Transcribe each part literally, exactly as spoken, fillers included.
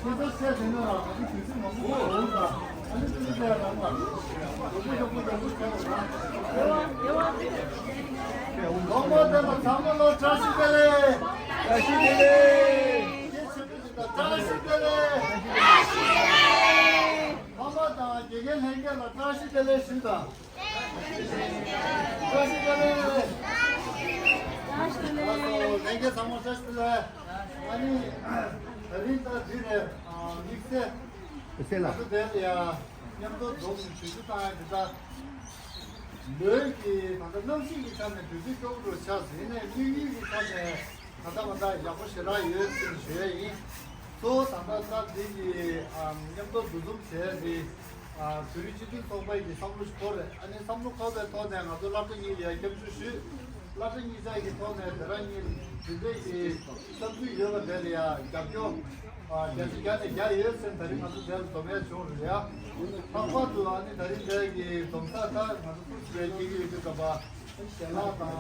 ཁྱེད་ཚོ་བཤད་དེ་ནས་རང་གི་དུས་ཚོད་མང་པོ་འགོར་འདུག་ཨ་ནི་དུས་ཚོད་ལ་རང་ལ་ཡག་པོ་ཡག་པོ་ཡག་པོ་བྱས་རོགས་གནང་། ལོ་མ་དེ་ལ་ཚང་མ་ལ་བཀྲ་ཤིས་བདེ་ལེགས། བཀྲ་ཤིས་བདེ་ལེགས། སྐྱེས་ཆེན་པོ་ཞིག་ལ་བཀྲ་ཤིས་བདེ་ལེགས། ཕ་མ་དང་དགེ་རྒན་ལྷན་རྒྱས་ལ་བཀྲ་ཤིས་བདེ་ལེགས་ཞུས་དང་། བཀྲ་ཤིས་བདེ་ལེགས། ལྷན་རྒྱས་ཚང་མ་བཀྲ་ཤིས་བདེ་ལེགས། ཨ་ནི་ད་རིང་ད་འདི་རེད། དམིགས་བསལ་ང་ཚོ་དེ་ལ་ཡ་མཉམ་དུ་འཛོམས་ནས་དུས་ཚོད་བཏང་ཡ་འདི་ད་ལོས་ཀྱི་ད་ལྟ་གནམ་གཤིས་ཀྱི་ཆ་ནས་དུས་ཚོད་སྐྱོ་པོ་འདྲ་ཆགས་ཟིན་ནས་དམིགས་ཡུལ་གྱི་ཆ་ནས། ད་ལྟ་མ་ད་ཡག་པོ་ཞེ་དྲག་ཡོད་ཅེས་ཞུ་ཡ་ཡིན། གཙོ་བོ་ད་ལྟ་ས་འདི་གི་མཉམ་དུ་འདུ་འཛོམས་བྱས་ཏེ། བོད་རིགས་སྤྱི་མཐུན་ཚོགས་པ་གི་བསམ་བློ་ཞིག་འཁོར་རེད། ཨ་ནི་བསམ་བློ་འཁོར་བའི་ཐོག་ནས་ང་ཚོ་སློབ་གྲྭ་གཉིས་ལ་ཡ་སྐྱབས་འཇུག་ཞུས། སློབ་གྲྭ་གཉིས་ཆ་གི་ཐོག་ནས་དེ་རང་གཉིས་དེ་འདྲས་ཀྱི་བསམ་ཚུལ་ཡོད་པ་དེ་ལ་ཡ་རྒྱབ་སྐྱོར་བརྒྱ་ཆ་བརྒྱ་ནས་བརྒྱ་ཡོད་ཟེར་ད་རིང་ང་ཚོ་དེ་ལ་འཛོམས་ཡ་བྱུང་རེད་ཡ། ལྷག་པར་དུ་ཨ་ནི་ད་རིང་དེ་གི་འཛོམས་ས་ད་ང་ཚོ་ཐུགས་རྗེ་ཆེ་ཞུ་གི་ཡོད་དུས་ཙམ་པ། ཞལ་ལག་དང་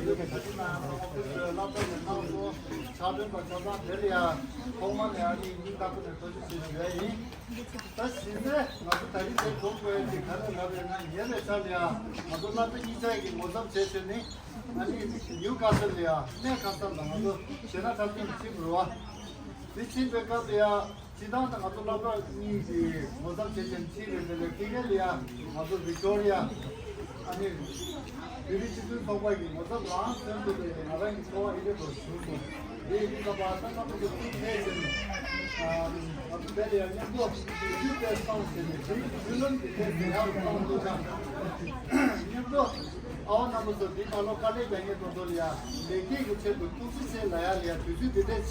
ཡོད་པའི་གྲ་སྒྲིག་གནང་ཡག་ཚང་མ་ཁོ་ཚོའི་སློབ་གྲྭ་ནས་གནང་སོང་། ཕྱག་སྦྲེལ་དང་ཆ་ཚང་དེ་ལ་ཡང་ཐོག་མ་ནས་ཨ་ནི་སྙིང་ཐག་པ་ནས་ཐུགས་རྗེ་ཆེ་ཞུ་ཡ་ཡིན། ད་གཞི་རྩའི་ང་ཚོ་ད་རིང་འདིར་འཛོམས་དགོས་ཡ་དེ་ག་རེ་རེད་ལབ་ན་ཉེ་བའི་ཆར་ལ་ཡང་ང་ཚོ་སློབ་གྲྭ་གཉིས་ཆ་གི་ངོ་འཛོམས་བྱས་བྱས་ནས་ཨ་ནི་ནིའུ་ཁ་སལ་ལ་ཡང་གནས་ཁ་སལ་ལ་ང་ཚོ་གཞས་སྣ་འཁྲབ་སྟོན་ཕྱིན་པ་རེད་བ། དེ་ཕྱིན་པའི་སྐབས་ལ་ཡང་། སྤྱིར་བཏང་དུ་ང་ཚོ་སློབ་གྲྭ་གཉིས་ཀྱི་ངོ་ཚབ་བྱེད་མཁན་ཕྱིན་པའི་དེ་ལས་ཕ་གི་ལ་ཡ་ང་ཚོ་ཝིག་ཊོ་རི་ཡ་ཨ་ནི་བོད་རིགས་སྤྱི་མཐུན་ཚོགས་པ་གི་ངོ་ཚབ་རང་མཚོན་ཐུབ་པའི་ང་རང་གི་ཚོར་བ་ཨེ་འདྲ་པོ་བྱུང་སོང་། དེ་ཡིན་དུས་ཙམ་པ་ད་ལྟ་ང་ཚོ་ཐུགས་ཐད་བྱས་ནས་ང་ཚོ་དེ་ལ་ཡ་མཉམ་དུ་བོད་རིགས་དེ་སང་བྱས་ནས་བོད་རིགས་མདུན་ལམ་གྱི་ཐད་དུ་ཡར་སང་འདུག་ཀྱང་མཉམ་དུ་ཨ་བ་རྣམ་པ་ཚོ་འདི་ནང་ལོགས་དཀའ་ལས་རྒྱག་མཁན་ཚོ་ཚོ་ལ་ཡ་ལེགས་སྐྱེས་ཀྱི་ཆེད་དུ་ཐུགས་རྗེ་ཆེ་ལབ་ཡ་ལ་ཡ་དུས་ཚོད་འདི་འདྲས།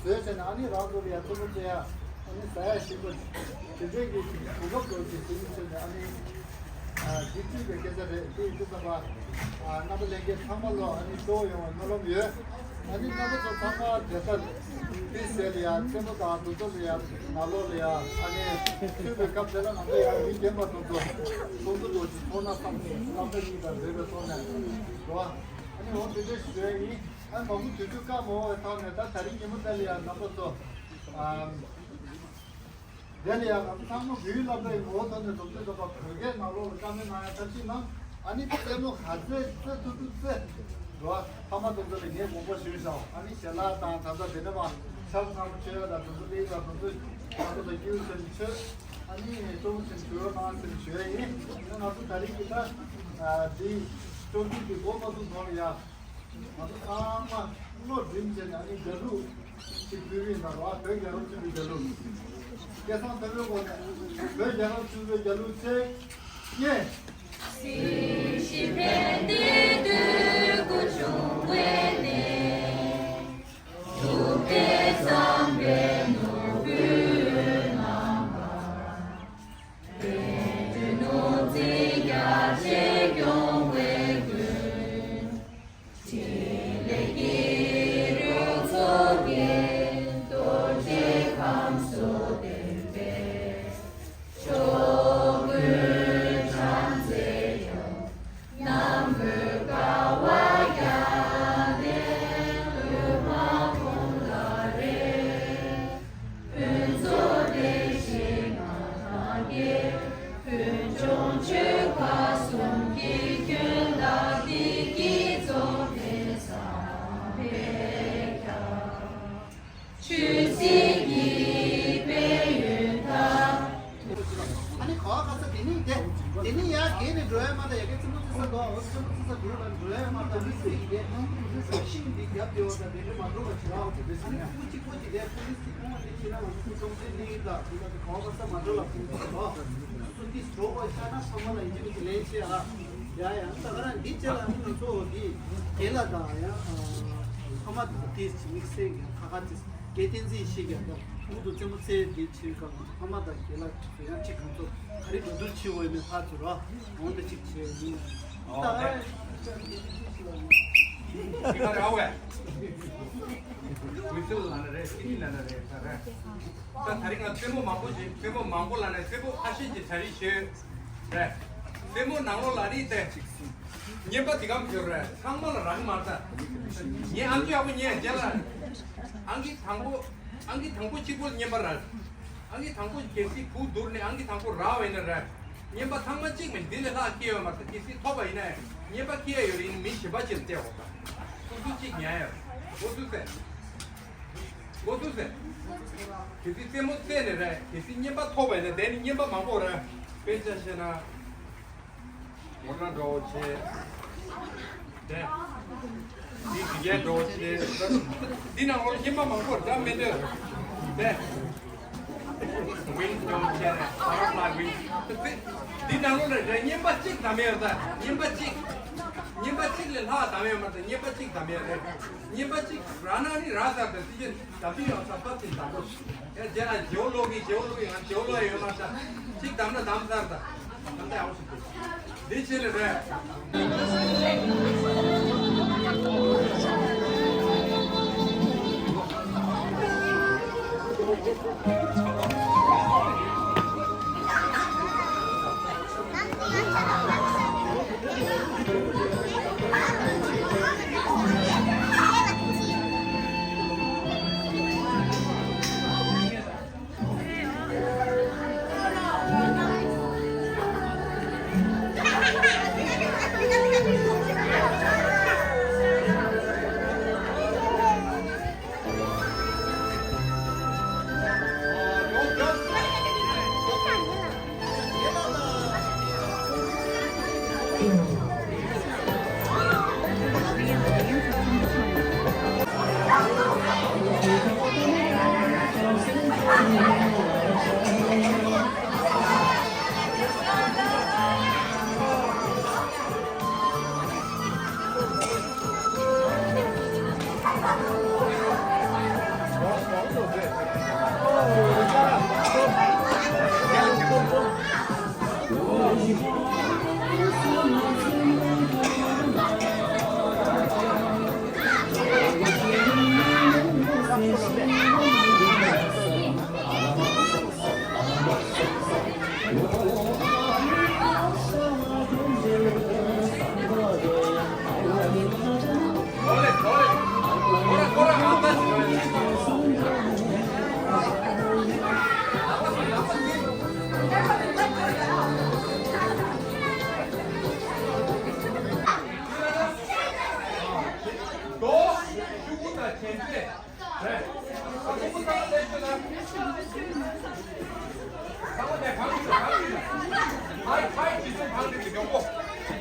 བཟོས་བྱས་ནས་ཨ་ནི་རང་ཚོ་ལ་ཡ་རྩེད་མོ་རྩེ་ཡ་ཨ་ནི་ཟ་ཡ་ཞིམ་པོ་དེ་འདྲས་ཀྱི་གོ་སྐབས་སྐྱོར་གྱི་ཟིན་བྱས་ནས་ཨ་ནི་འདི་བཏུས་པའི་སྐད་ཆ་རེད། དེ་ཡིན་དུས་ཙམ་པ་རྣམ་པ་ལྷན་རྒྱས་ཚང་མ་ལོ་ཨ་ནི་སྤྲོ་བོ་ཡོང་བའི་སྨོན་ལམ་ཡོད། ཨ་ནི་རྣམ་པ་ཚོ་ཚང་མ་དེ་ལྟར་དེའི་ཟས་ལ་ཡ་རྩེད་མོ་དང་འདུ་ཚོགས་ལ་ཡ་ནང་ལོགས་ལ་ཡ་ཨ་ནི་མཐུན་པའི་སྐབས་དེ་ལ་ང་ཚོ་ཡ་མི་རྒན་པ་དེ་ཚོ་ཚོགས་འདུ་ལོ་གཅིག་ཚོགས་ན་བསམ་སོང་། རྣམ་པ་གཉིས་དང་འབྲེལ་བའི་ཐོག་ནས་འགྲོ་བ་ཨ་ནི་འོ་དེ་འདྲས་ཞུ་ཡ་ཡིན། ཨ་མང་པོ་དུས་ཚོད་བཀག་མ་འོང་བའི་ཐོག་ནས་ད་ད་རིང་ཉིན་མོ་དེ་ལ་ཡང་རྣམ་པ་ཚོ། ཨམ། དེ་ལ་ཡང་ང་ཚོ་ཚང་མ་བོད་ཡིག་སློབ་གྲྭའི་ངོ་བོ་ཐོག་ནས་འཛོམས་དུས་ཙམ་པ་བོད་སྐད་ནང་ལོགས་ལ་བཀའ་མོལ་གནང་ཡ་ཐབས་ཤེས་གནང་། ཨ་ནི་རྩེད་མོ་ག་ཚོད་རྩེ་ཐུབ་ཐུབ་རྩེ། འགྲོ་བ་ཕ་མ་དེ་ཚོ་ལ་ངས་དགོངས་པ་ཞུས་ཤག་ཨ་ནི་ཞལ་ལག་དང་ད་ལྟ་དེ་འདྲ་བ་ཆབ་ཚང་མ་མཆོད་ཡ་དང་དེ་ཚོ་ལས་ལ་དེ་ཚོ་ང་ཚོ་ལ་སྐྱིད་པོ་ཆེན་མཆོད། ཨ་ནི་སྤྲོ་པོ་ཆེན་བྱུང་རོགས་གནང་ཟེར་ཞུ་ཡ་ཡིན། ང་ཚོ་ད་རིང་གི་ད་འདི་སྤྲོ་སྐྱིད་ཀྱི་འགོ་མ་ཚུགས་གོང་ལ་ཡ། ང་ཚོ་ཚང་མ་བློ་སྒྲིམ་བྱས་ནས་ཨ་ནི་རྒྱ་ལུགས་ཤིག་ཕུལ་གི་ཡིན་ད་རོ། བོད་རྒྱལ་ལོ་བཅུ་པའི་རྒྱལ་ལོ། སྐལ་བཟང་དོན་གྲུབ་སྒོ་ནས་བོད་རྒྱལ་ལོ་བཅུ་པའི་རྒྱལ་ལོ་ཚེས་གཉིས། སྲིད་ཞི་བན་དེ་དུས་ཀུན་བྱུང་བའི་གནས། ཐུབ་བསྟན་བསམ་པའི་ནོར་བུས་རྣམ་པར། ཨ་ནི་ག་བ་ག་ས་དེ་ནི་དེ། དེ་ནི་ཡ་གེ་ནི་འགྲོ་ཡ་མ་ད་ཡ་གེ་ཙི་མོ་ཙི་ས་དོ། འོ་ཙི་མོ་ཙི་ས་འགྲོ་ཡ་འགྲོ་ཡ་མ་ད་མི་སི་གེ་ཤིང་འདི་རྒྱབ་དེ་འོ་ད་དེ་འདྲ་མ་འགྲོ་བ་བྱེད་ཨོ་དེ་དེ་སི་ནི་ཨ་ནི་ཀུ་ཅི་ཀུ་ཅི་དེ་ཀུ་ལི་སི་ཀུ་མ་དེ་ཁྱེད་རང་ང་ཚོ་ཀུ་ཅོང་ཙེ་ནི་ད་དེ་ད་དེ་ག་བ་ག་ས་མ་འགྲོ་ལ་ཀུ་ཅི་དོ། ཀུ་ཅི་འགྲོ་བ་ཤ་ན་ཚང་མ་ལ་ཡིན་གཅིག་མིན་གཅིག་ལན་བྱེད་ཨ། ཡ་ཡ་ད་ག་རང་འདི་བྱེད་ལ་ནི་ང་ཚོ་འོ་དེ་དེ་ལ་ད་ཡ་ཚང་མ་དེ་དེ་དམིགས་བསལ་གྱི་ཁ་ཁ་དེ། རྒྱལ་བསྟན་འཛིན་ཡེ་ཤེས་རྒྱལ་དང་ཁོང་དུ་རྩེད་མོ་རྩེ་འདི་བྱེད་སྐབས་ཕ་མ་དང་རྒན་ལགས་ཚོ་ཡང་གཅིག་གང་ཚོ་ག་རེ་གོ་བསྡུར་བྱེད་འོས་མེད་ཕར་ཚུར་རོ་འོང་དེ་གཅིག་བྱས་ཡིན། ཨོ་ད་ཨེ། ཨེ། ཨེ་ཁ་རེ་ཨ་ཝེ། ཝི་སིལ་ལ་ན་རེད་སི་ནི་ལ་ན་རེད་ད་རེད། ད་ད་རིང་ང་རྩེད་མོ་མང་པོ་ཞིག་རྩེད་མོ་མང་པོ་ལ་ནས་རྩེད་མོ་ཁ་ཤས་ཀྱི་གྲ་སྒྲིག་བྱོས་རེད། རྩེད་མོ་ནང་ལོགས་ལ་རིགས་དེ་གཅིག་སྲིད། ཉན་པ་དེ་གམ་ཁྱོད་རེད། ཚང་མ་ལ་རག་མ་རེད། ངའི་ཨམ་ཆི་ཡག་པོ་ཉན་རྗེས་ལ། ཨང་ཀི་དང་པོ། ཨང་ཀི་དང་པོ་གཅིག་པོ་བསྙེན་པ་ར། ཨང་ཀི་དང་པོ་གལ་སྲིད་བུ་བསྡུར་ནས་ཨང་ཀི་དང་པོ་རག་པ་ཡིན་ན་ར། བསྙེན་པ་ཚང་མ་གཅིག་མིན་འདི་ལས་ལྷག་སྐྱེ་ཡོད་མ་རེད། གལ་སྲིད་ཐོབ་པ་ཡིན་ན་ཡང་བསྙེན་པ་སྐྱེ་ཡ་ཡོད་རེད། ཡིན་མི་གཞན་པ་ཅིག་ལ་སྤྲད་འོང་པ། སོ་སོ་གཅིག་ཉར་ཡ་རེད། འགོ་ཚུགས་ཟེར། འགོ་ཚུགས་ཟེར། གལ་སྲིད་རྩེད་མོ་རྩེས་ནས་ར། གལ་སྲིད་བསྙེན་པ་ཐོབ་པ་ཡིན་ན་དེ་ནི་བསྙེན་པ་མང་པོ་ར། དཔེ་ཆ་བཤད་ན། ངོ་སྤྲོད་འགྲོ་བྱེད། དེ། འདི་དགེ་རྒན་འགྲོ་བྱེད། འདི་ནང་ལོགས་ལ་ཁྱིམ་པ་མང་པོར་འདྲ་མི་འདོད། དེ། ཝིང་འགྲོ་བྱེད་རེད། ཕ་རོག་ལ་ཝིང་། འདི་ནང་ལོགས་ལ་རེད། བསྙེན་པ་གཅིག་དམ་ཡོད་ད། བསྙེན་པ་གཅིག་བསྙེན་པ་གཅིག་ལས་ལྷག་དམ་ཡོད་མ་རེད། བསྙེན་པ་གཅིག་དམ་ཡོད་རེད། བསྙེན་པ་གཅིག་རག་ན་ནི་རག་ཚར་ད། སྲིད་ཇི་དམ་པའི་ཡོང་ས་ཕབ་ཅིག་དམ་པོ། ཡ་རྗེས་ལ་རྗེ་བོ་ཀློག་གི་རྗེ་བོ་ཀློག་གི་ང་རྗེ་བོ་ཀློག་ཡོད་མ་རེད། གཅིག་དམ་ན་དམ་ཚར་ད། ད་ལྟ་ཡག་པོ་ཞིག་འདུག་འདི་ཆེ་ལེ་རེད།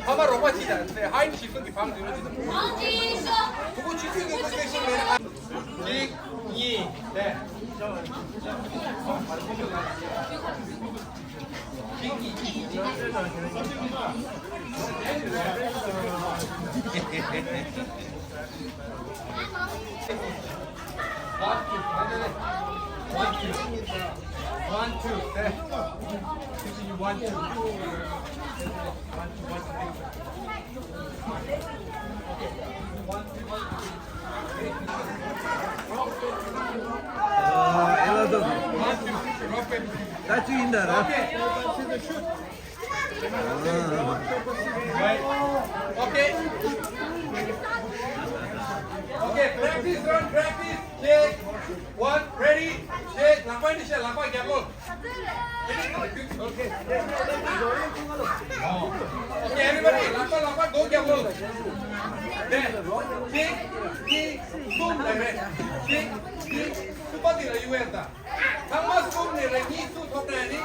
ཕ་མ་རོགས་པ་ཅིག་དང་ཧའི་ཇི་སུན་གྱི་བང་འདི་རུ་ཅིག་དང་། གཅིག་གཉིས་ཟེར། One, two, one, two, one, two, ཟེར། One, two, one, two. ཨ་ཨེ་ལ་དོ། ད་ཅི་ཡིན་ད་ར། Okay. Okay, practice round, practice. Check. One, ready. Check. ལག་པ་འདི་བཤད། ལག་པ་རྒྱབ་ལོག Okay, everybody, ལག་པ་ལག་པ་མགོ་རྒྱབ་ལོག་གཅིག་གཉིས་གསུམ་ལ་རེད། གཅིག་གཉིས་གསུམ་པ་འདི་ལ་ཡུ་ཨེ་ད། ཚང་མ་གསུམ་ནས་ལ་གཉིས་གསུམ་ཐོབ་ན་ནི།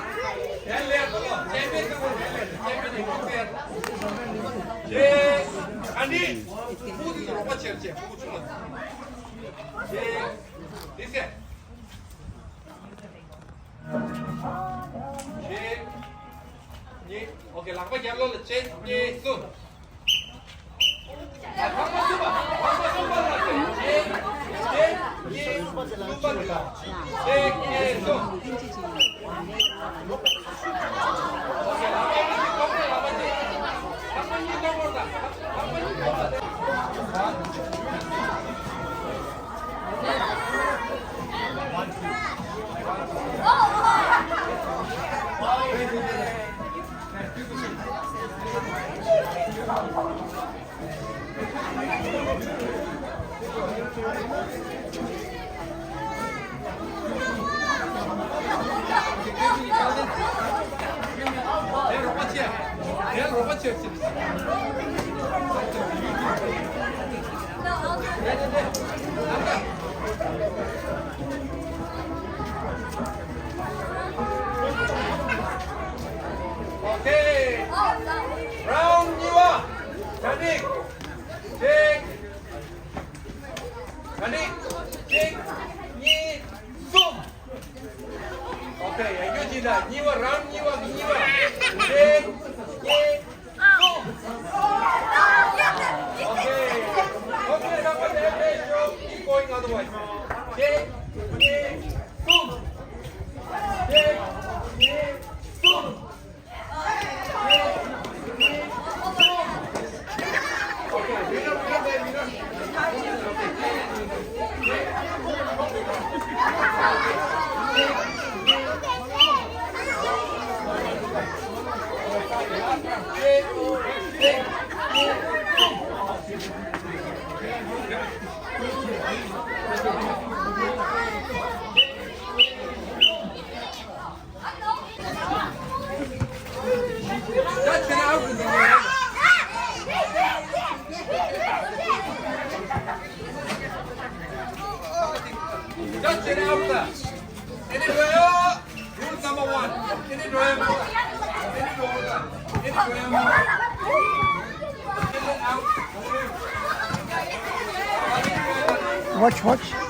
ཡར་ལེ་ཡར་ལོ། ཅེམ་པིན་ཚང་མ་ཡར་ལེ་ཡར། ཅེམ་པིན་ནི་ཐོབ་ཡར། གཅིག་ཨ་ནི། ཕྲུ་གུ་འདི་ཚོ་རོགས་པ་བྱེད་བྱེད། ཕྲུ་གུ་ཆུང་བ་ཚོ། གཅིག་འདི་ཟེར། གཅིག་གཉིས། ཨོ་ཁེ། ལག་པ་རྒྱབ་ལོགས་ལ། གཅིག་གཉིས་གསུམ། ལག་པ་གསུམ་པ། ལག་པ་གསུམ་པ་ལ། གཅིག་གཅིག་གཉིས། གསུམ་པ་འདི་ལ། གཅིག་གཉིས་གསུམ། ཨོ་ཁེ། ལག་པ་གཉིས་གཅིག་གོང་ནས། ལག་པ་གཉིས། ལག་པ་གཉིས་གོང་ནས། ལག་པ་གཉིས་གོང་ནས། Okay. Round གཉིས་པ། ད་ནི། ཅིག་ད་ནི། གཅིག་གཉིས། གསུམ། Okay, ཡ་རྒྱུ་ཅི་ད། གཉིས་པ། རང་གཉིས་པ། གཉིས་པ། གཅིག་གཉིས། གསུམ། Okay. Okay, ད་པ་དེ་ལས་ཤོག་གཅིག་གོ་ཡིན་ང་དུ་བ། གཅིག་གཉིས། གསུམ། གཅིག་གཉིས། གསུམ། Just get out there. Any driver, rule number one. Any driver, any driver, any driver. Watch, watch.